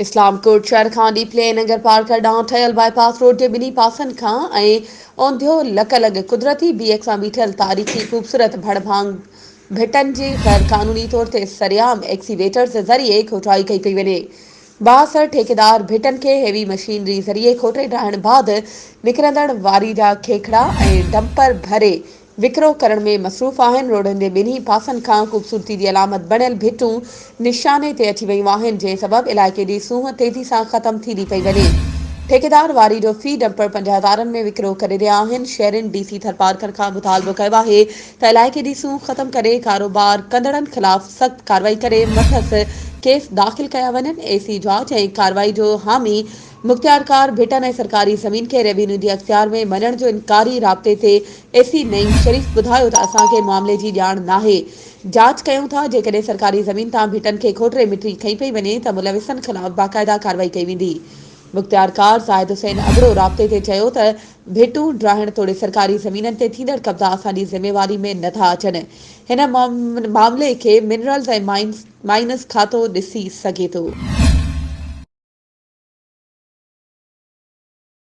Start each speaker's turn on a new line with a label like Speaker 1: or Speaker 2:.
Speaker 1: اسلام ڪوٽ شهر کان ڏيپلي ۽ ننگر پارڪر ڏانهن ٺهيل باء پاس روڊ جي ٻنهي پاسن کان ۽ اونڌيو لڪ لڳ قدرتي بيهڪ سان بيٺل تاريخي خوبصورت ڀڙڀانگ ڀٽن جي غير قانوني طور تي سرعام ايڪسيويٽرز ذريعي کوٽائي ڪئي پئي وڃي. بااثر ٺيڪيدار ڀٽن کي هيوي مشينري ذريعي کوٽي ڊاهڻ بعد نڪرندڙ واري جا کيکڙا ۽ ڊمپر ڀري وڪرو ڪرڻ ۾ مصروف آهن، روڊن جي ٻنهي پاسن کان خوبصورتي جي علامت بڻيل ڀٽون نشاني تي اچي ويون آهن، جنهن سبب علائقي جي سونهن تيزي سان ختم ٿيندي پئي وڃي. ٺيڪيدار واري جو في ڊمپر 50 هزارن ۾ وڪرو ڪري رهيا آهن، شهرين ڊي سي ٿرپارڪر کان مطالبو ڪيو آهي ته علائقي جي سونهن ختم ڪري ڪاروبار ڪندڙن خلاف سخت ڪارروائي ڪري مٿس ڪيس داخل ڪيا وڃن، اي سي جاچ ۽ ڪارروائي جو حامي مختيارڪار ڀٽن ۽ سرڪاري زمين کي ريونيو جي اختيار ۾ مڃڻ جو انڪاري رابطي تي اي سي نعيم شريف ٻڌايو ته اسان کي معاملي جي ڄاڻ ناهي جاچ ڪيون ٿا جيڪڏهن سرڪاري زمين تان ڀٽن کي کوٽري مٽي کنئي پئي وڃي ته ملوثن خلاف باقاعده ڪارروائي ڪئي ويندي مختيارڪار زاهد حسين ابڙو رابطي تي چيو ته ڀٽون ڊاهڻ توڙي سرڪاري زمينن تي ٿيندڙ قبضا اسان جي ذميواري ۾ نٿا اچن هن معاملي کي منرلز ۽ مائنز کاتو ڏسي سگهي ٿو.